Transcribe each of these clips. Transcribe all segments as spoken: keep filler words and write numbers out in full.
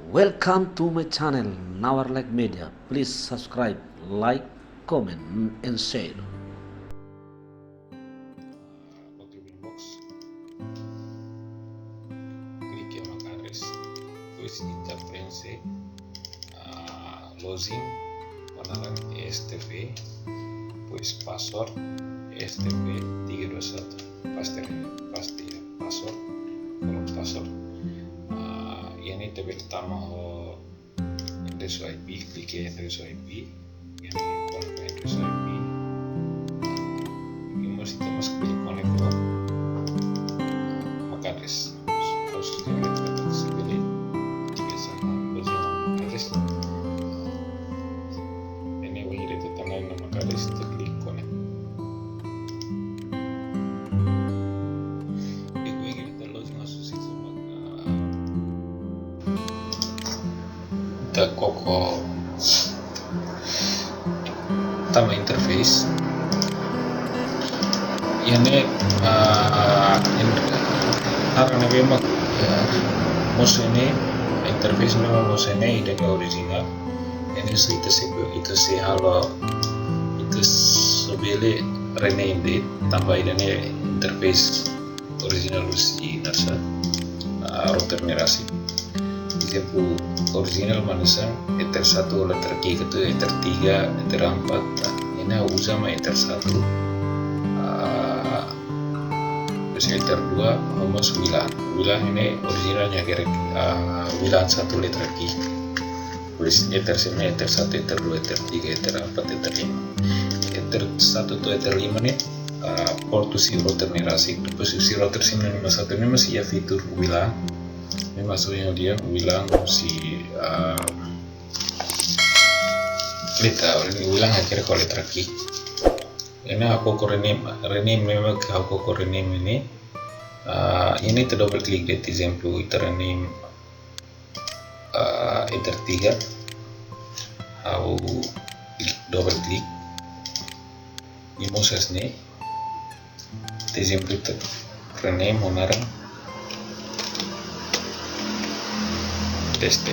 Welcome to my channel, Nawarlek Media. Please subscribe, like, comment, and share. Go to inbox. Klik iha MAC address. Depois ita preenxe, ah, login, ho naran S T P, depois password, S T P tiga dua satu. Paste, paste password, kolom password. Ah, iha ne'e ita bele tama ho enderesu I P, klik iha enderesu I P. Iha ne'e klik enderesu I P. I mós ita mós klik connect ho MAC address. Ha'u sugere ita bele, bele uza MAC address. Iha ne'e wainhira ita tama iha MAC address, ita klik connect. Depois ita login iha sistema, ah, ita koko tama interface. Iha ne'e, ah, in-, naran ne'ebé mak, ah, mosu iha ne'e, interface ne'ebé mak mosu iha ne'e, ida-ne'e original. Iha ne'e se ita sei, ita sei halo, ita sei bele rename de'it, tanba ida-ne'e interface original husi naran, ah, router ne'e rasik. Ezemplu, original mak hanesan ether satu letra Q ka, ether tiga, ether empat. Nah, iha ne'e uza mak ether satu. Ah, terus ether dua, ho mós WLAN. WLAN iha ne'e original nia hakerek, ah, WLAN satu letra Q. Depois ether sira-ne'e, ether satu, ether dua, ether tiga, ether empat, ether lima. Ether satu to'o ether lima ne'e, ah, portu husi router ne'e rasik. Depois husi router sira-ne'e mak satu ne'e mós iha fitur WLAN. Ne'e mak soe iha ne'e WLAN husi, ah, letra, WLAN hakerek ho letra Q. Iha ne'e ha'u koko rename, rename ne'e mak ha'u koko rename ne'e. Ah, iha ne'e ita double klik de'it, ezemplu ita rename, ah, ether tiga. Ha'u klik, double klik. Nia mosu hanesan ne'e. Ita ezemplu ita rename ho naran teste.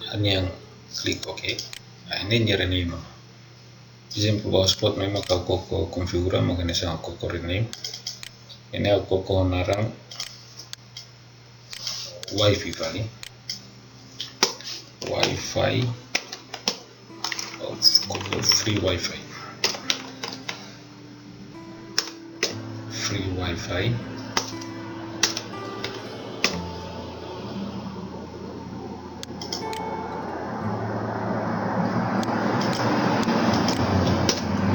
Ha'u-nian klik OK. Nah, iha ne'e nia rename. Ezemplu ba hotspot ne'e mak ha'u koko konfigura, mak hanesan ha'u koko rename. Iha ne'e ha'u koko naran Wi-Fi fali. Wi-Fi. Oh, koko free Wi-Fi. Free Wi-Fi.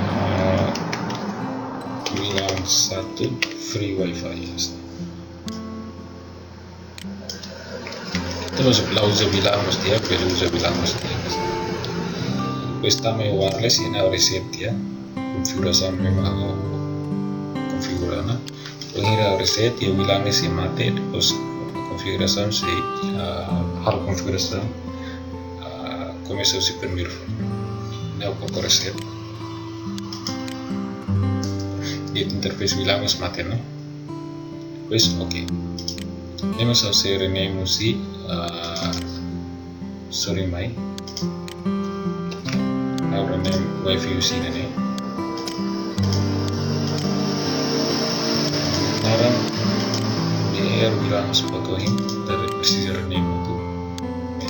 Ah, WLAN satu free Wi-Fi, ya. Ita mós la uza WLAN mós di'ak, bele uza WLAN mós di'ak. Depois tama iha wireless, iha ne'e reset tiha. Konfigurasaun ne'ebé mak konfigura ona. Wainhira reset, iha WLAN ne'e sei mate, depois konfigurasaun sei, ah, halo konfigurasaun, ah, komesa husi primeiru. Ne'e ha'u koko reset. Depois interface WLAN mós mate, no? Depois, OK. Ne'e mós ha'u sei rename husi, ah, sorry mai. Ha'u rename Wi-Fi husi ne'e. Naran B R WLAN hotspot ohin, ita presiza rename atu.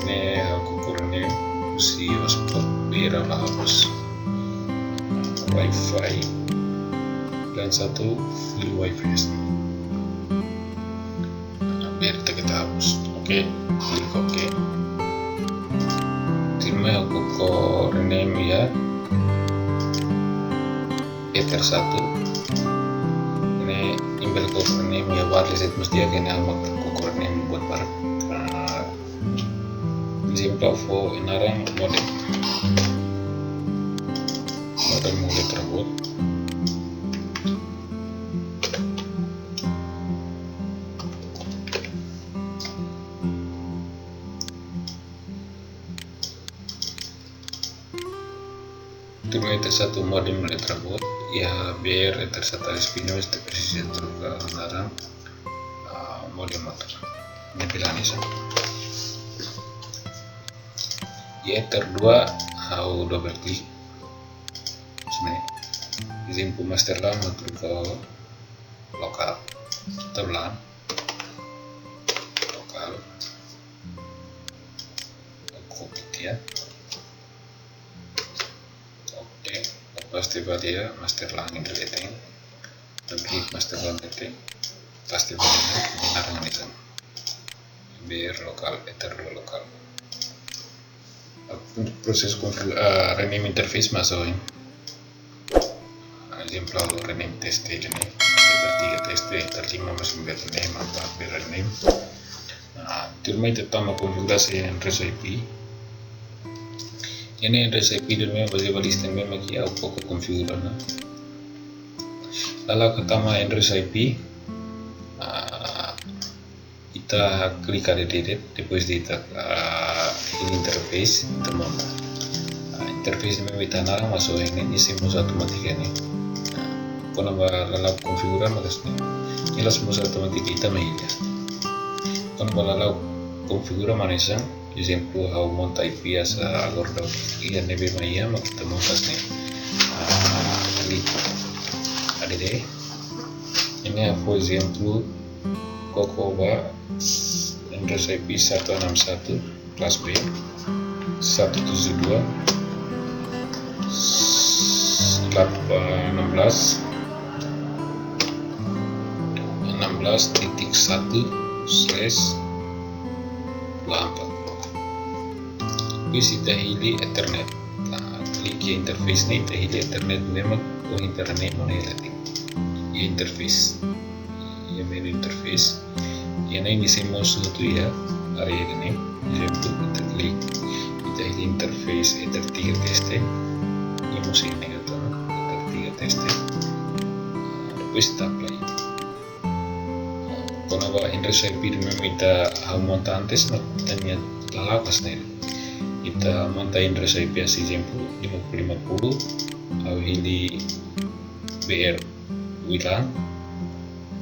Ne'e ha'u koko rename husi hotspot B R la hapus. Wi-Fi WLAN satu free Wi-Fi. Nah, B R ita keta hapus. OK, klik OK. Tuirmai ha'u koko rename iha ether satu. Ne'e imi bele koko rename iha wireless de'it mós di'ak, ne'e ha'u mak koko rename buat barak. Ah, ezemplu fó naran modem. Modem ho letra boot. Tuirmai ether satu modem letra boot, iha B R ether satu I S P ne'e mós ita presiza troka naran, ah, modem mós. Ne'ebé la hanesan. Iha ether dua, ha'u double click. Sini. Ezemplu master LAN, ha'u troka lokál. Ita LAN. Lokál. Copy tiha. Oke, pasti ba iha master LAN ida de'it. Tapi master LAN de'it, pasti ba iha naran hanesan. B R lokál, ether dua lokál. Prosesu konfigu-, ah, rename interface mak hanesan ne'e. Ezemplu, rename teste ne'e, ether tiga teste, ether lima masih rename, apa rename. Ah, tuirmai ita tama konfigurasi enderesu I P. Iha ne'e enderesu I P ida ne'ebé baze ba lista ne'ebé mak iha, ha'u koko konfigura ona. Lala'ok tama enderesu I P, ah, ita klik add de'it, depois de ita, ah, iha interface, ita monta. Ah, interface ne'ebé mak ita naran mak hanesan ne'e, nia sei mosu automátiku ne'e. Ah, kona-ba lala'ok konfigura mak hanesan ne'e. Nia la mosu automátiku, ita mak iha. Kona-ba lala'ok konfigura mak hanesan, ezemplu, ha'u monta I P hanesan agora daudaun iha ne'ebé mak iha, mak ita monta hanesan ne'e. Ah, klik add de'it. Ida-ne'e ha'u fó ezemplu, koko ba enderesu I P satu enam satu, kelas B, satu tujuh dua, delapan, enam belas, enam belas titik satu slash dua empat. Depois ita hili Ethernet. Nah, klik iha interface ne'e, ita hili Ethernet ne'ebé mak internet mana yang lagi. Iha interface. Iha menu interface. Iha ne'e nia sei mosu tuir iha área ne'e. Ezemplu, ita klik, ita hili interface, ether tiga teste. Nia mosu iha ne'e, ether tiga teste. Depois ita apply. Kona-ba enderesu I P ne'ebé mak ita ha'u monta antes, mak ita-nia lala'ok hanesan ne'e. Ita monta enderesu I P hanesan ezemplu, lima puluh lima puluh, ha'u hili B R WLAN,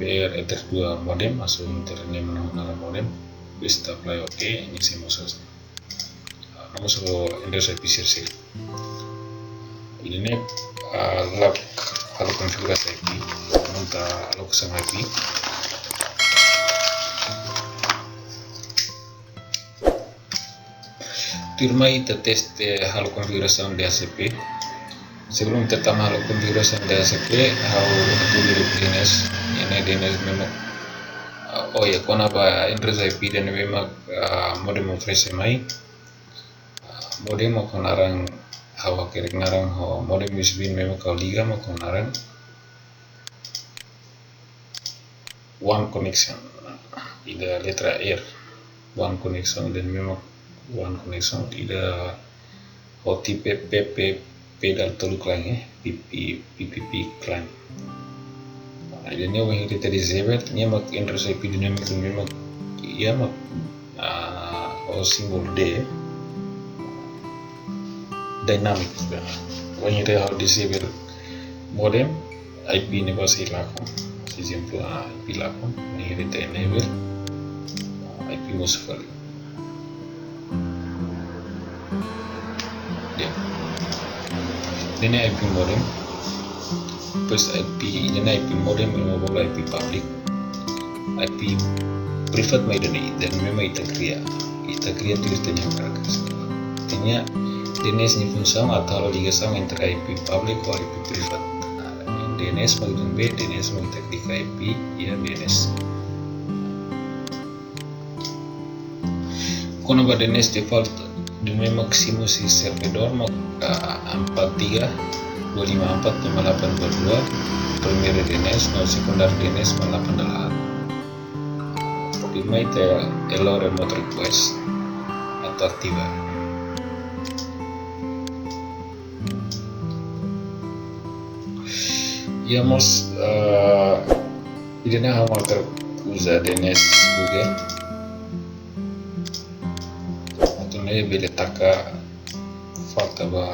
B R ether dua modem, hanesan internet mana naran modem, depois ita apply oke, nia sei mosu hanesan ne'e. Ah, nia mosu enderesu I P sira seluk. Ida-ne'e, ah, lala'ok halo konfigurasi I P, monta alokasaun I P. Tuirmai ita teste halo konfigurasaun D H C P. Sebelum ita tama halo konfigurasaun D H C P, ha'u atu liu DNS. Iha ne'e DNS ne'ebé mak, ah, oh ya, kona-ba enderesu I P ida ne'ebé mak, ah, modem oferese mai. Ah, modem mak ho naran, ha'u hakerek naran ho modem U S B ne'ebé mak ha'u liga mak ho naran WAN connection. Ida letra R. WAN connection, ida ne'ebé mak WAN connection, ida ho tipe P P P dal tolu client, eh, P P, P P P client. Nah, ida-ne'e wainhira ita disable, nia mak enderesu I P dinamiku ne'ebé mak iha mak, ah, ho símbolu D. Dynamic. Wainhira ha'u disable modem, I P ne'ebá sei lakon. Hanesan ezemplu, ah, I P lakon, wainhira ita enable, ah, I P mosu fali. Ya. Ida-ne'e I P modem. Depois I P, ida-ne'e I P modem, ema bolu I P public. I P private mak ida-ne'e, ida-ne'e mak ita kria. Ita kria tuir ita-nia karakter. Ita-nia DNS nia funsaun atu halo ligasaun entre I P public ho I P private. Nah, DNS mak ita be, DNS mak ita klik I P, iha DNS. Kona-ba DNS default, ida ne'ebé mak simu husi servidor mak, ah, empat tiga dua lima empat lima delapan dua dua, primary DNS, no secondary DNS mak delapan delapan. Tuirmai ita allow remote request atu ativa. Iha mós, ah, ida-ne'e ha'u mós uza DNS Google. Atu nune'e bele taka falta ba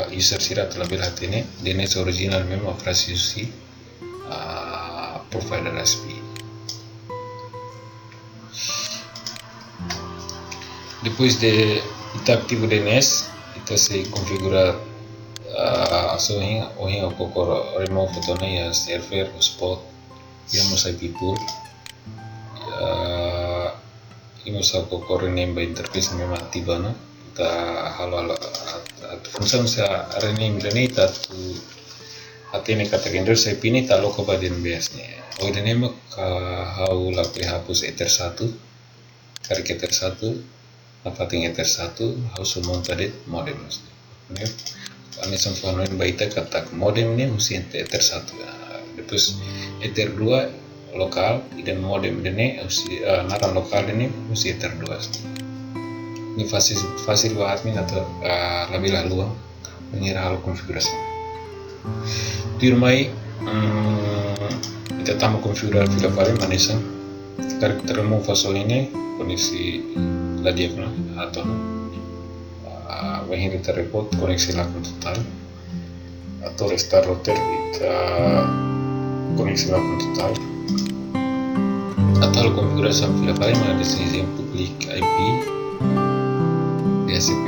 user sira atu labele hatene DNS original ne'ebé mak oferese husi, ah, provider I S P. Depois de ita ativu D N S, ita sei konfigura, ah, so ohin, ohin ha'u koko remove tiha ona iha server, hotspot, iha mós I P pool. Ah, i mós ha'u koko rename ba interface ne'ebé mak ativa ona. Ita halo, halo, at-, at-, funsaun sira rename ida-ne'e ita atu hatene katak enderesu I P ne'e ita aloka ba D N S ne'e. Ohin ida-ne'e mak ha'u lakohi hapus Ether satu, karik Ether satu, nafatin Ether satu, ha'u sei monta de'it modem. Ne'e, ami sempre fó hanoin ba ita katak modem ne'e husi Ether satu. Ah, depois Ether dua lokál, ida-ne'e modem ida-ne'e husi, ah, naran lokál ida-ne'e husi Ether dua. Ne'e fasil, fasil ba admin atu, ah, labele haluha bainhira halo konfigurasaun. Tuirmai, mm, ita tama konfigura fila fali, hanesan karik ita remove fali ne'e, koneksi la di'ak ona, ato, ah, bainhira ita reboot, koneksi lakon totál. Atu restart router, ita koneksi lakon totál. Atu halo konfigurasaun fila fali, mak hanesan ezemplu, klik I P, D H C P.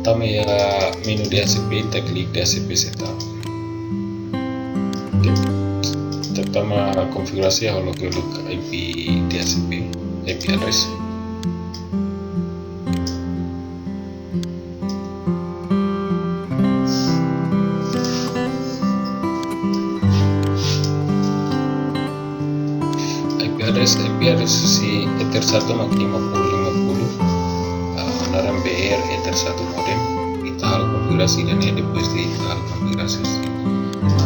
Tama iha menu D H C P, ita klik D H C P setup. Oke. Ita tama konfigurasi, ha'u loke uluk I P D H C P, I P address. I P address, I P address husi Ether satu mak lima puluh lima puluh. Ah, naran B R Ether satu modem. Ita halo konfigurasi ida-ne'e, depois de ita halo konfigurasi husi,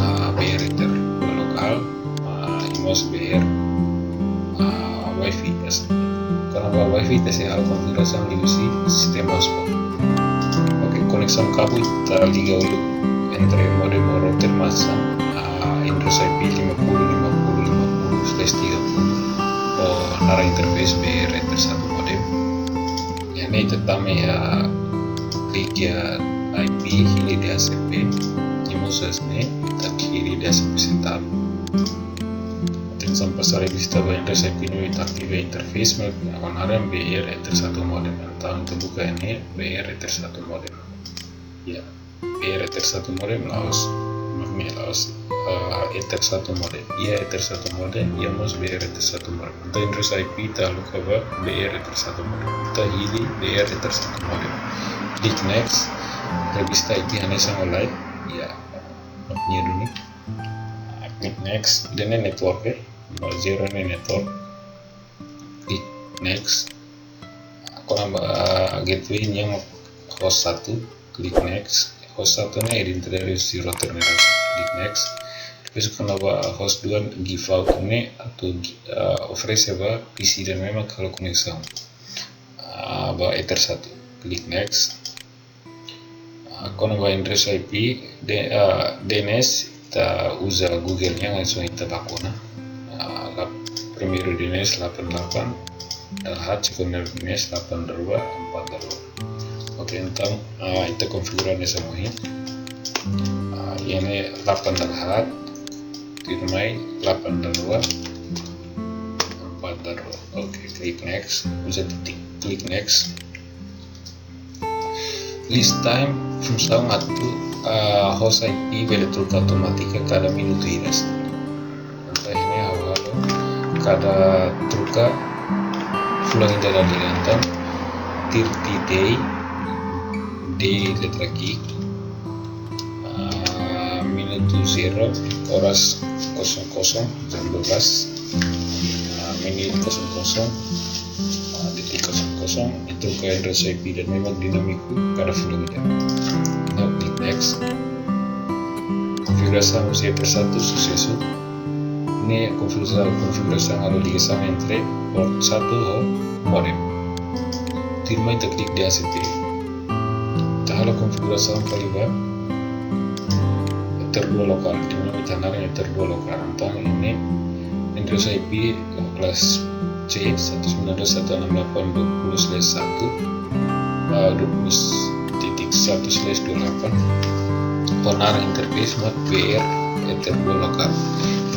ah, B R Ether dua lokál, ah, i mós B R, ah, wifi, yes. Kona-ba wifi ita sei halo konfigurasaun liuhusi sistema hotspot. Oke, koneksaun kabu ita liga uluk entre modem ho router mak hanesan, ah, enderesu I P lima puluh lima puluh lima puluh slash tiga puluh. Ho naran interface B R Ether satu modem. Iha ne'e ita tama iha, klik iha I P hili D H C P. I mós hanesan ne'e, ita hili D H C P setup. Atensaun, pasa revista ba enderesu I P ne'ebé ita ativa interface mak ho naran B R Ether satu modem. Entaun ita buka iha ne'e B R Ether satu modem. Ya, B R Ether satu modem la'ós, maaf, ne'e la'ós, ah, Ether satu modem. Iha Ether satu modem, iha mós B R Ether satu modem. Entaun enderesu I P ita aloka ba B R Ether satu modem. Ita hili B R Ether satu modem. Klik next. Revista I P hanesan ohin. Ya, maaf, ne'e duni. Klik next, ida-ne'e network, eh. Nomor zero ne'e network. Klik next. Kona-ba, ah, gateway nian mak host satu, klik next. Host satu ne'e identidade husi router ne'e. Klik next. Depois kona-ba host dua, give out ne'e atu, ah, oferese ba P C ida-ne'ebé mak halo koneksaun, ah, ba Ether satu. Klik next. Ah, kona-ba enderesu I P, de-, ah, D N S, ita uza Google nian, hanesan ita baku ona. Ah, la-, primeiru D N S delapan delapan, dala haat, segundu D N S delapan dala rua, empat dala rua. Oke, entaun, ah, ita konfigura hanesan ohin. Ah, iha ne'e delapan dala haat, tuirmai delapan dala rua, empat dala rua. Oke, klik next, uza titik, klik next. List time, funsaun atu, ah, host I P bele troka automátika kada minutu ida. Entaun iha ne'e ha'u halo kada troka fulan ida lalika, entaun thirty day, day letra Q, ah, minutu zero, oras kosong kosong, jam dua belas, ah, menit kosong kosong, ah, detik kosong kosong, ita troka enderesu I P ida-ne'e mak dinámiku kada fulan ida. Now klik next. Konfigurasaun husi Ether satu susesu. Ne'e konfigurasaun, konfigurasaun halo ligasaun entre port satu ho modem. Tuirmai ita klik D H C P. Ita halo konfigurasaun fali ba Ether dua lokál, di mana ita naran Ether dua lokál. Entaun iha ne'e enderesu I P kelas C satu sembilan dua satu enam delapan dua puluh slash satu, ah, dua puluh titik satu slash dua delapan. Ho naran interface mak B R Ether dua lokál.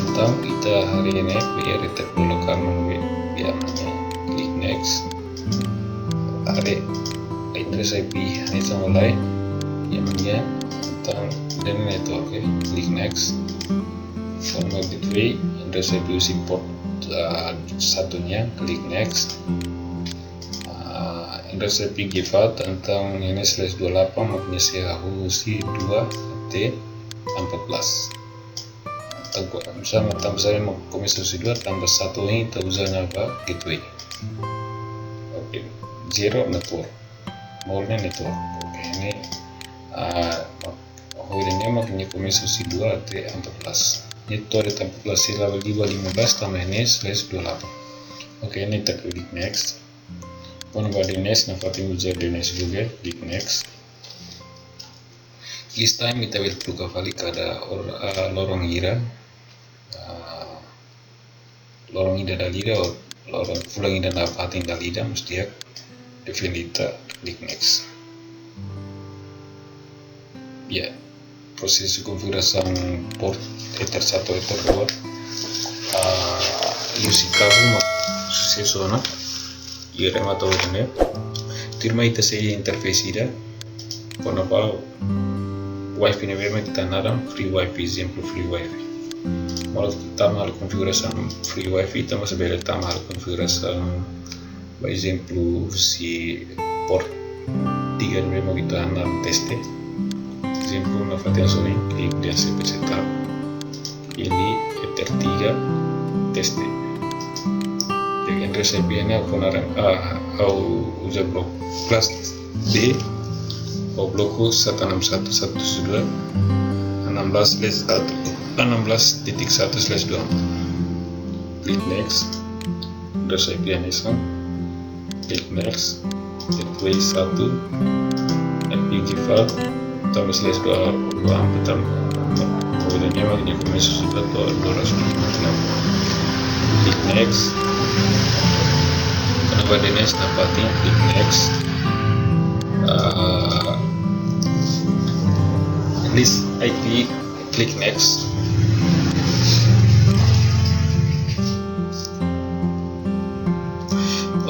Entaun ita haree iha ne'e B R Ether dua lokál mak ne'e. address I P hanesan oke. Iha mak nia, entaun, ida-ne'e network, oke. Klik next. Kona-ba gateway, address I P husi port, ah, satu nian, klik next. Ah, address I P give out, entaun ne'e slash dua delapan, mak nia sei hahú husi dua até empat belas. Tanba, misalnya, tanba sá mak komesa husi dua, tanba satu ne'e ita uza ona ba gateway. Oke, zero network. Nol ne'e network. Oke, ne'e, ah, mak, oh, ida-ne'e mak nia komesa husi dua até empat belas. Nia to'o de'it empat belas, sei la'o ba lima belas, tanba ne'e slash dua delapan. Oke, ne'e ita klik next. Kona-ba D N S, nafatin uza D N S Google, klik next. List time ita bele troka fali kada or, ah, loron hira. Ah, loron ida dala ida, ou loron fulan ida nafatin dala ida, mós di'ak. Define ita, klik next. Ya, prosesu konfigurasaun port Ether satu, Ether dua, ah, husi kabu mak susesu ona. Iha remata ona ne'e. Tuirmai ita sei interface ida kona-ba wifi ne'ebé mak ita naran free wifi, ezemplu free wifi. Maibé ita tama halo konfigurasaun free wifi, ita mós bele tama halo konfigurasaun, ba ezemplu, husi port tiga ne'ebé mak ita naran teste. Ezemplu, nafatin hanesan ne'e, klik D H C P setup. Pilih Ether tiga, teste. Jadi, address I P ne'e ha'u naran, ah, ha'u uza blok class D, ha'u bloku satu enam satu satu dua, enam belas slash satu, enam belas titik satu slash dua. Klik next. Address I P hanesan. Klik next. Gateway satu, I P give out, tanba slash dua, dua, tanba, kemudian memang dia komesa husi dua to'o dua ratus dua puluh enam. Klik next. Kona-ba D N S nafatin, klik next. Ah, list I P, klik next.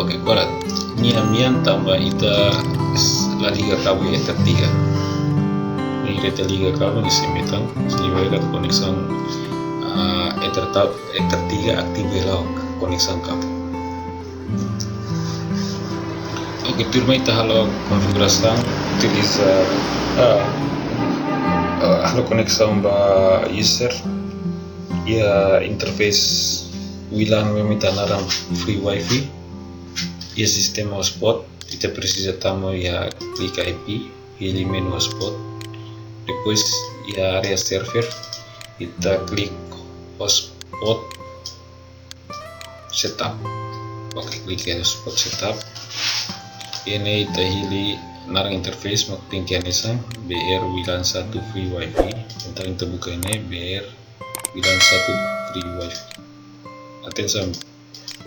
Oke, korat. Nia mean tanba ita s-, la liga kabu Ether tiga. Nia ita liga kabu nia sei metan, sehingga ita koneksaun, ah, Ether ta-, Ether tiga aktivu hela koneksaun kabu. Oke, tuirmai ita halo konfigurasaun, utiliza, ah, ah, halo koneksaun ba user iha interface WLAN ne'ebé mak ita naran free wifi. Iha sistema hotspot, ita presiza tama iha klik I P, hili menu hotspot. Depois iha área server, ita klik hotspot setup. Oke, klik iha hotspot setup. Iha ne'e ita hili naran interface mak tenke hanesan B R WLAN satu free wifi. Entaun ita buka iha ne'e B R WLAN satu free wifi. Atensaun,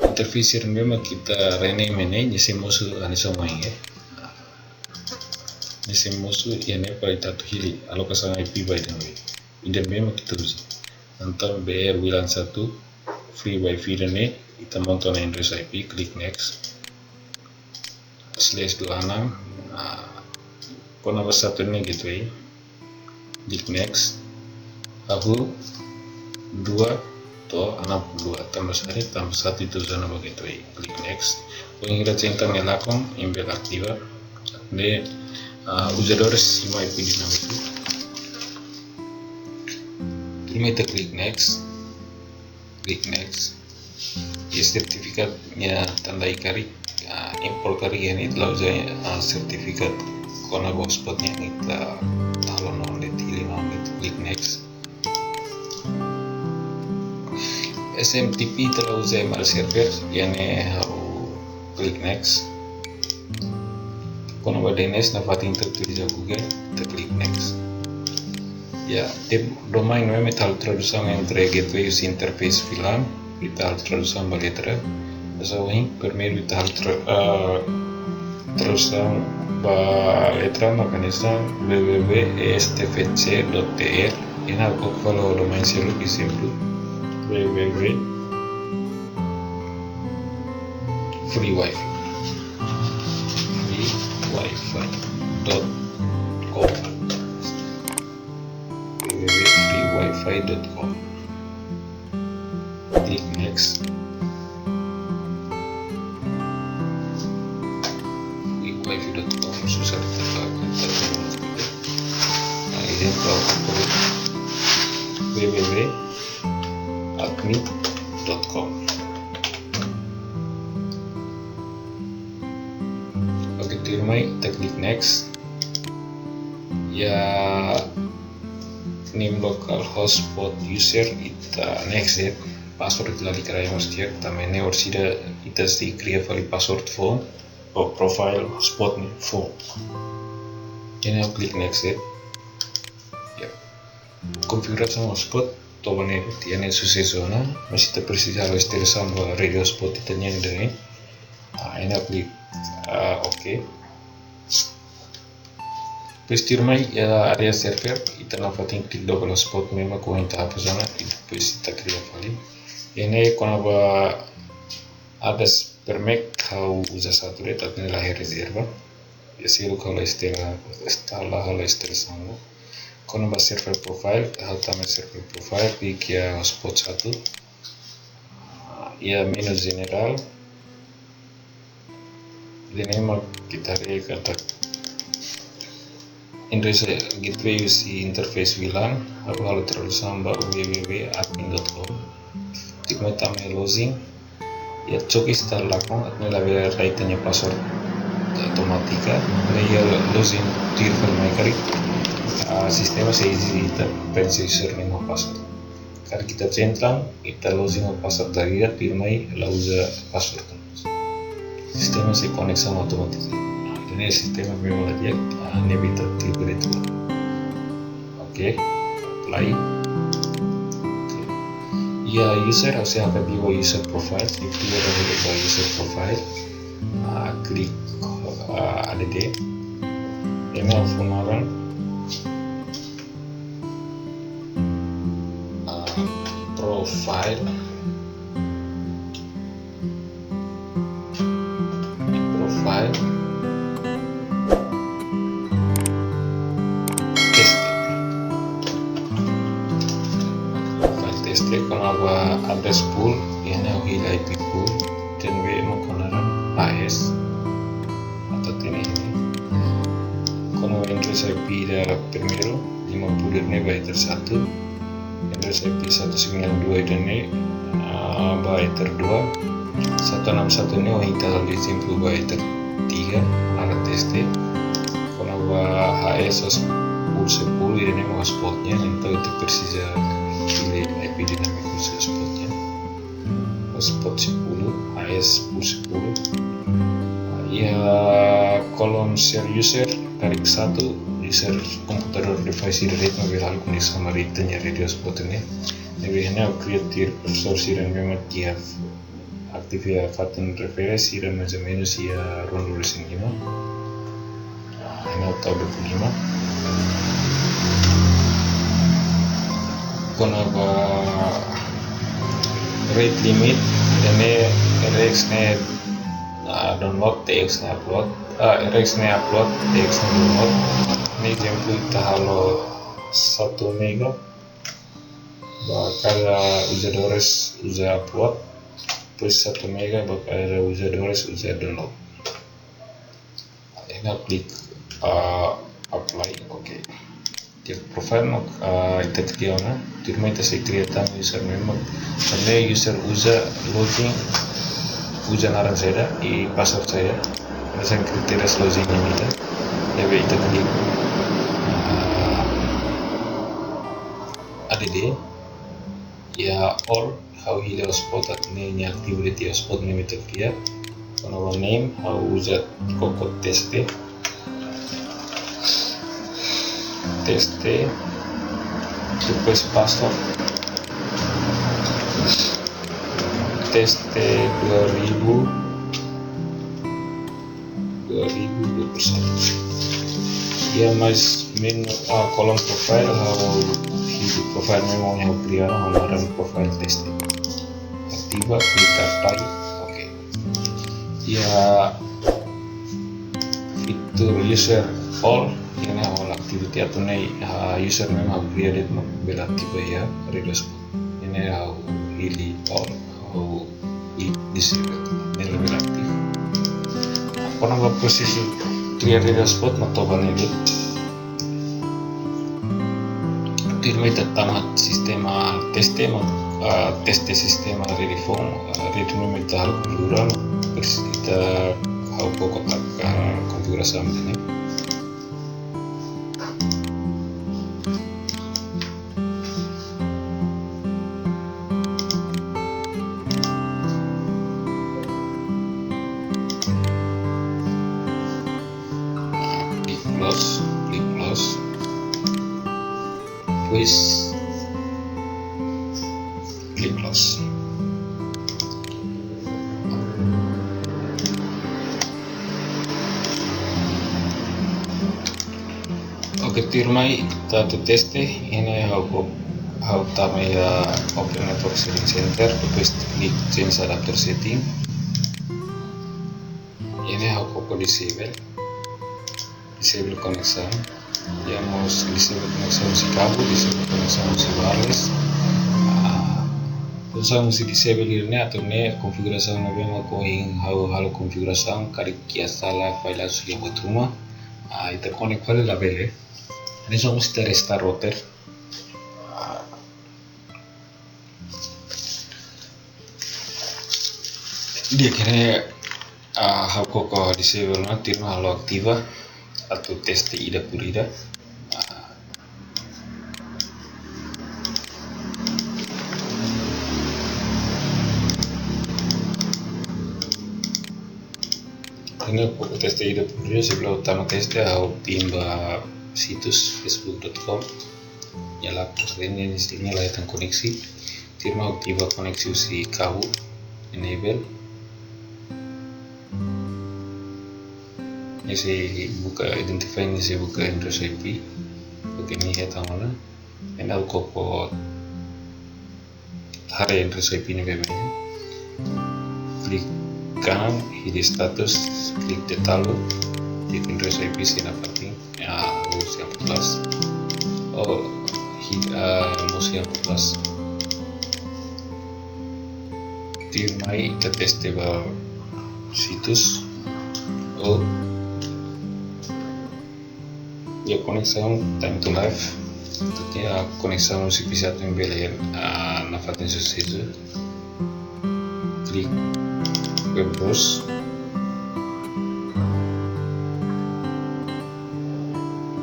interface ne'ebé mak ita rename iha ne'e, nia sei mosu hanesan ohin, eh. Nia sei mosu iha ne'e para ita atu hili alokasaun I P ba ida-ne'ebé, ida-ne'ebé mak ita uza. Entaun B R WLAN satu free wifi ida-ne'e, ita monta ona address I P, klik next. Slash dua enam, ah, kona-ba satu ne'e gateway. Klik next. Hahú dua to'o enam puluh dua, tanba satu, tanba satu ita uza ona ba gateway. Klik next. Ohin ita centang nia lakon, imi bele ativa. Ne'e, ah, uzadór simu I P dinámiku. Tuirmai ita klik next. Klik next. Iha sertifikat nia tandai karik, ah, impor karik iha ne'e, ita la uza, ah, sertifikat kona-ba hotspot nian, ita tau ona de'it, hili ona de'it, klik next. S M T P ita la uza iha ema nia server, iha ne'e ha'u klik next. Kona-ba D N S nafatin ita utiliza Google, ita klik next. Ya, tem domain ne'ebé mak ita halo tradusaun entre gateway husi interface WLAN, ita halo tradusaun ba letra. Hanesan ohin, primeiru ita halo tra-, ah, tradusaun ba letra, mak hanesan W W W E S T F C dot T R. Iha ne'e ha'u koko fali domain seluk, ezemplu, W W W free wifi. Free wifi. wifi dot com. W W W free wifi dot com. Klik next. Free wifi dot com susar ita. Nah, ini kalau W W W admin dot com. Oke, tuirmai ita klik next. Iha name local hotspot user ita next de'it. Password lalika rai mós di'ak, tanba ne'e orsida ita sei kria fali password phone ou profile hotspot ne'e phone. Iha ne'e klik next de'it. Ya. Konfigurasaun hotspot to'o ne'e, iha ne'e susesu ona, mas ita presiza halo instalasaun ba rede hotspot ita-nian ida-ne'e. Ah, iha ne'e klik, ah, oke. Depois tuirmai iha área server, ita nafatin klik double hotspot ne'e mak ohin ita hapus ona, i depois ita kria fali. Iha ne'e kona-ba address per mac ha'u uza satu de'it, atu nune'e la iha rezerva. Iha seluk ha'u la instala, instala, ha'u la instala sanga. Kona-ba server profile, ha'u tama server profile, klik iha hotspot satu. Iha menu general, ida-ne'e mak ita haree katak interface gateway husi interface VLAN, ha'u halo tradusaun ba W W W admin dot com. Tuirmai tama iha login, iha choke start lakon, atu nune'e labele rai ita-nia password automátika, ne'e iha login tuir fali mai karik, ah, sistema sei ezije ita prenxe username ho password. Karik ita central, ita login ho password ida, tuirmai la uza password. Sistema sei koneksaun automátiku. Ne'e sistema memang la di'ak, ah, ne'e ita klik de'it. Oke, apply. Oke. Iha user, ha'u sei hakarak view user profile, klik view user profile. Ah, klik, ah, add. Ema fo naran. Ah, profile. Profile. Teste. Profile teste, kona-ba address pool, iha ne'e ha'u hili I P pool, ita-nia ema ho naran A S. Atu hatene iha ne'e. Kona-ba address I P ida primeiru, lima puluh ida-ne'e ba header satu. Address I P satu sembilan dua ida-ne'e, ah, ba header dua. Satu enam satu ne'e, ohin ita halo ezemplu ba header tiga, naran teste. Kona-ba H S pool sepuluh, ida-ne'e mak hotspot nian, entaun ita presiza hili I P dinámiku hotspot nian. Hotspot sepuluh, H S pool sepuluh. Iha kolom share user, karik satu, user komputadór device ida de'it mak bele halo koneksaun ba ita-nia rede hotspot ne'e. Ne'ebé iha ne'e ha'u kria tuir profesór sira ne'ebé mak iha aktif iha fatin refere sira mais ou menus iha ruanulu-resin-lima. Ah, iha ne'e tau dua puluh lima. Kona-ba rate limit, ida-ne'e R X ne'e, ah, download, T X ne'e upload, ah, R X ne'e upload, T X ne'e download. Ne'e ezemplu ita halo satu mega ba kada uzadores uza upload, depois satu mega ba kada uzadores uza download. Iha ne'e klik, ah, apply, oke. Tiha profile mak, ah, ita kria ona, tuirmai ita sei kria tan username mak. Tanba user uza login, uza naran saida, i password saida. Hanesan kritéria login nian ida. Ne'ebé ita klik, ah, add. Iha all ha'u hili hotspot atu nune'e nia aktif de'it hotspot ne'ebé ita kria. Kona-ba name ha'u uza koko teste. Teste. Depois password. Teste dua ribu. Dua ribu dua puluh satu. Iha mais menu, ah, kolom profile, ha'u hili profile memang ha'u kria, ha'u naran profile teste. Ativa, klik apply, oke. Iha fit Atu user all, iha ne'e ha'u la aktiva tiha, atu nune'e, ah, user memang ha'u kria de'it mak bele ativa iha Reader Hotspot. Iha ne'e ha'u hili all, ha'u hili disable, ne'e labele aktiva. Kona-ba prosesu kria Reader Hotspot mak to'o ba ne'e de'it. Tuirmai ita tama sistema teste, ah, teste sistema rede foun, ah, rede foun mak ita halo konfigura, presiza ita ha'u koko taka konfigurasaun ne'e. Klik close, klik close. Depois, klik close. Oke, tuirmai ita atu teste, iha ne'e ha'u ko-, ha'u tama iha Open Network Settings Center, depois klik Change Adapter Setting. Iha ne'e ha'u koko disable, disable koneksaun. Iha mós disable koneksaun husi kabu, disable koneksaun husi wireless. Ah, koneksaun husi disable iha ne'e atu nune'e konfigurasaun ne'ebé mak ohin ha'u halo konfigurasaun, karik iha sala falla husi buat ruma. Ah, ita konek fali labele. Hanesan mós ita restart router. Ah, di'ak, iha ne'e, ah, ha'u koko disable ona, tuirmai ha'u halo aktiva, atu teste ida por ida. Ah, iha ne'e ha'u koko teste ida por ida, sebelum ha'u tama teste, ha'u pin ba situs facebook dot com. Iha ne'e la, iha ne'e la hetan koneksi. Tuirmai ha'u aktiva koneksi husi kabu, enable. Ne'e sei buka, identify, ne'e sei buka address I P. Oke, ne'e hetan ona. Entaun ha'u koko haree address I P ne'ebé mak iha. Klik kanan, hili status, klik detalu, klik address I P sei nafatin. Ya, ha'u sei hapus. Oh, hi-, ah, ha'u sei hapus. Tuirmai ita teste ba situs. Oh. Iha koneksaun time to live. Iha koneksaun husi P C atu bele, ah, nafatin susesu. Klik web browse.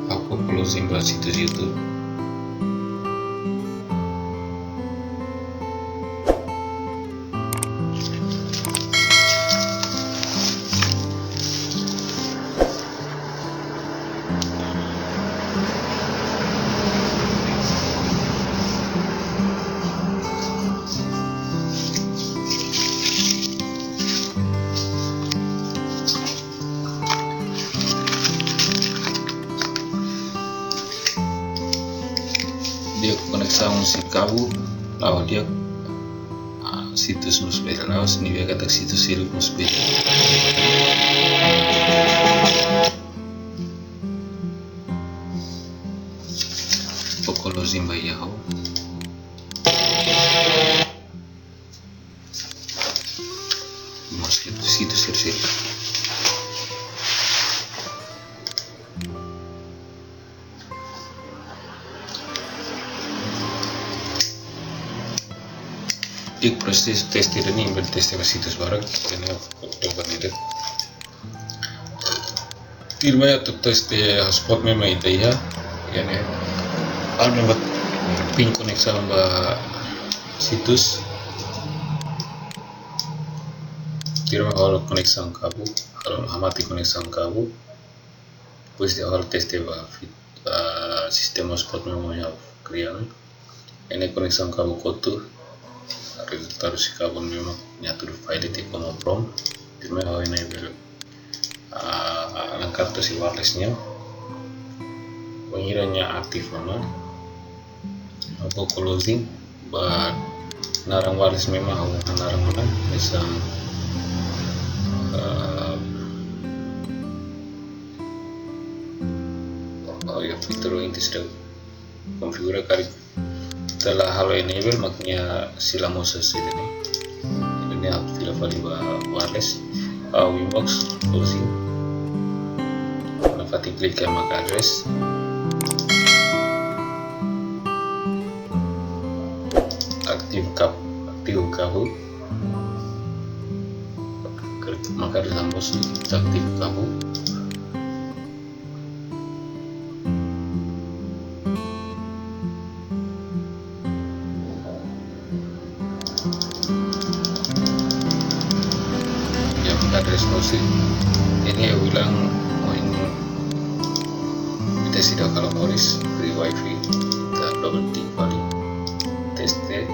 Ha'u koko login ba situs YouTube. Di'ak, koneksaun husi kabu la'o di'ak, ah, situs mós bele la'o, signifika katak situs seluk mós bele. Koko login ba iha ha'u. Mós situs, situs seluk. Iha prosesu teste ida-ne'e, bele teste ba situs barak, iha ne'e, atu ba ne'e de'it. Tuirmai atu teste hotspot memang ita iha, iha ne'e. Ha'u memang pin koneksaun ba situs. Tuirmai ha'u halo koneksaun kabu, ha'u hamate koneksaun kabu. Depois ha'u halo teste ba fit-, ah, sistema hotspot memang ha'u kria ne'e. Iha ne'e koneksaun kabu kotu, rezultadu husi kabu memang nia tudu file tiha kona-ba prom. Tuirmai ha'u enable, ah, lengkap husi wireless nian. Bainhira nia aktif ona, ha'u koko login ba naran wireless memang ha'u hanaran ona, hanesan, ah, Filter inti sira konfigura karik ita la halo enable, mak nia sei la mosu hanesan ne'e. Ne'e atu fila fali ba wireless, ah, Winbox, closing. Kona fatin klik iha MAC address. Aktif kab-, aktif kabu. Ker-, maka harus ambos aktif kabu. Ya, maka address closing. Ne'e ha'u ulang, oh, ne'e ita seidauk halo moris, free wifi. Ita double tick fali. Teste,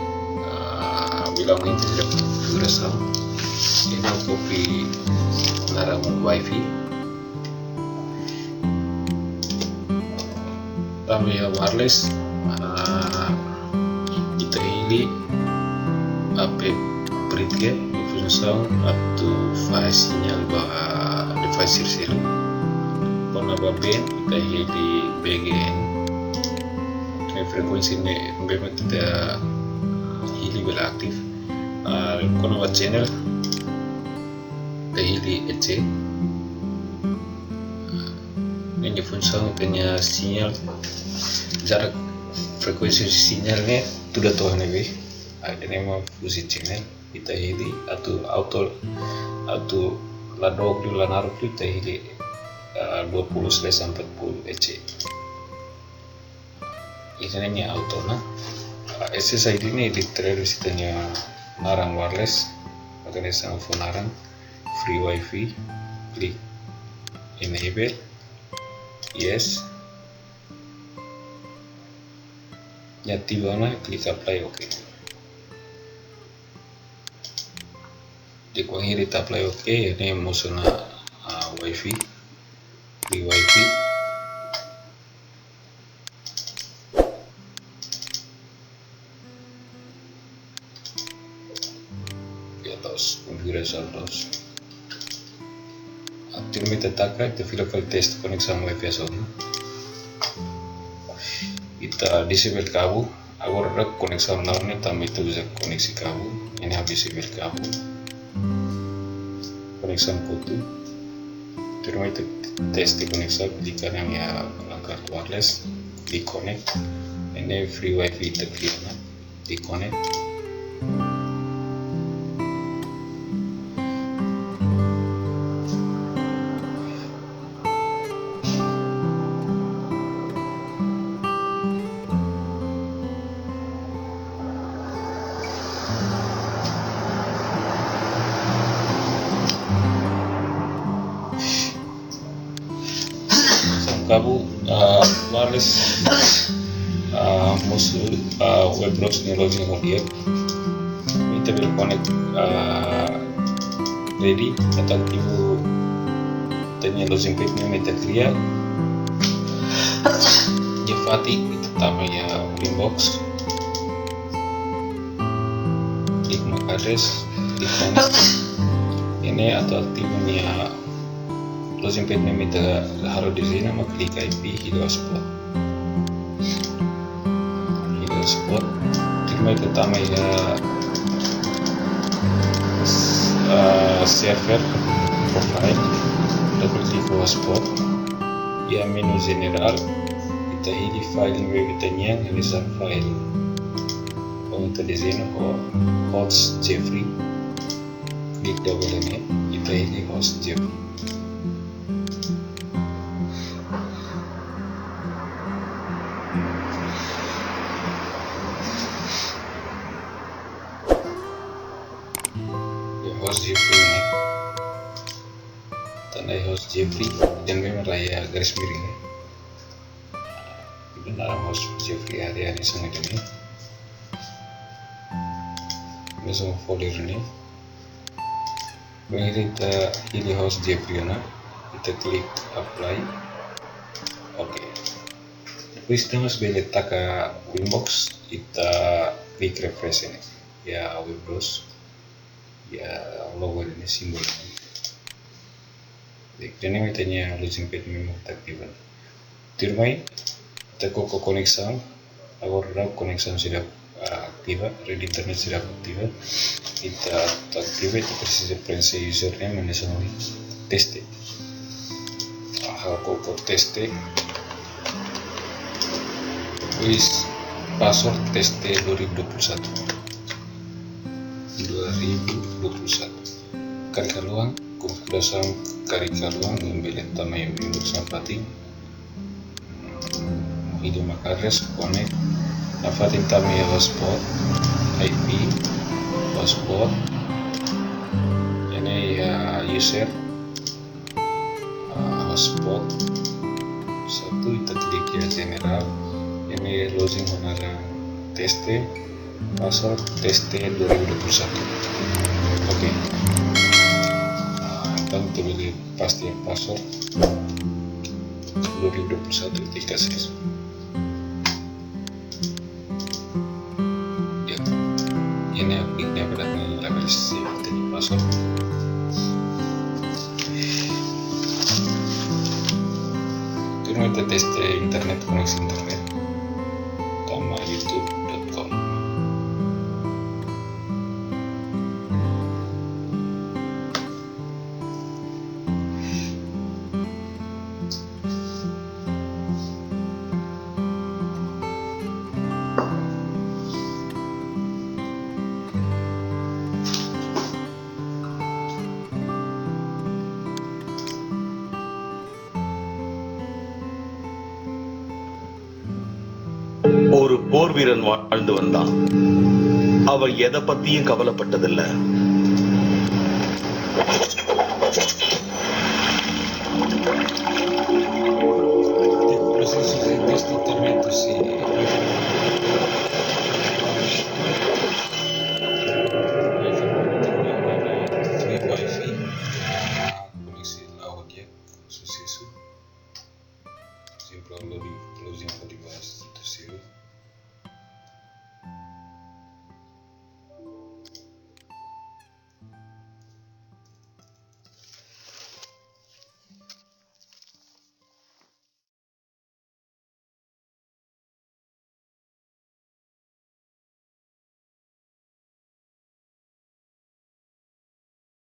ah, ulang, oh, ita seidauk konfigurasaun. Ne'e ha'u copy naran wifi. Tama iha wireless, ah, ita hili app Britgate, informasaun atu fahe sinyal ba device sira seluk. Kona-ba band, ita hili B G N. Ne'e frekuénsia ne'ebé mak ita hili bele aktif. Ah, kona-ba channel, ita hili E C. Ne'e nia funsaun, ita-nia sinyal, jarak, frekuénsia sinyal ne'e tuda to'o iha ne'ebé. Ah, ida-ne'e mak fungsi channel. Ita hili atu auto, atu la dook liu, la naruk liu, ita hili, ah, dua puluh slash empat puluh E C. Ida-ne'e nia auto ona. Ah, S S I D ne'e ita terus ita-nia naran wireless. Maka ne'e hanesan fó naran free wifi. Klik enable. Yes. Nia ativa ona, klik apply, oke. Depois ita apply, oke, ne'e mosu ona, ah, wifi. Free wifi. Ya, loos, konfigurasaun loos. Tuirmai ita taka, ita fila fali teste koneksaun wifi hanesan ne'e. Ita disable kabu, agora koneksaun la'o ne'e tanba ita uza koneksi kabu, ne'e ha'u disable kabu. Koneksaun kotu. Tuirmai ita teste koneksaun, klik kanan iha langkar wireless, klik connect. Ne'e free wifi ita kria ona. Klik connect. Hanesan kabu, ah, wireless, ah, mosu, ah, web browser nia login ho di'ak. Ita bele connect, ah, ready, atu ativu ita-nia login page ne'ebé mak ita kria. Iha fatin ita tama iha Winbox. Klik MAC address, klik connect. Ne'e atu ativu nia login page ne'ebé mak ita halo dezeñu, mak klik I P, hili hotspot. Hili hotspot. Tuirmai ita tama iha, ah, server profile. Double klik hotspot. Iha menu general, ita hili file ne'ebé mak ita-nian, hanesan file. Bom, ita dezeñu ho host Jeffrey. Klik double ne'e, ita hili host Jeffrey. Ya, host Jeffrey ne'e. Tanda host Jeffrey, ida-ne'e mak iha garis miring ne'e. Ida-ne'e host Jeffrey, area ne'e hanesan ida-ne'e. Mesmu folder ne'e. Bainhira ita hili host Jeffrey ona, ita klik apply. Oke. Depois ita mós bele taka Winbox, ita klik refresh ne'e. Ya, web browser. Ya, logo ne'e, símbolu ne'e. Baik, ida-ne'e mak ita-nia login page ne'ebé mak ita ativa. Tuirmai, Ita koko koneksaun, agora koneksaun seidauk, ah, ativa, rede internet seidauk ativa. Ita atu ativa, ita presiza preenxe username, nia hanesan teste. Ah, koko teste. Depois password teste dua ribu dua puluh satu. Dua ribu dua puluh satu. Karik haluha, konfigurasaun karik haluha, imi bele tama iha Windows nafatin. Ida maka address connect. Nafatin tama iha hotspot, I P, hotspot. Iha ne'e iha user, ah, hotspot. Satu, ita klik iha general. Iha ne'e login ho naran teste. Password teste dua ribu dua puluh satu. Oke. Ah, entaun ita bele pasti password dua ribu dua puluh satu, ita kasih. Ya. Iha ne'e, klik ne'e para labele save ita-nia password. Tuirmai ita teste internet, koneksi internet. Tama youtube dot com. ஒரு போர் வீரன் வாழ்ந்து வந்தான். அவன் எதை பத்தியும் கவலைப்பட்டதில்ல. Prosesu de teste internet, se free wifi, koneksi la'o di'ak, susesu. Sempre login, login fali ba instituisaun.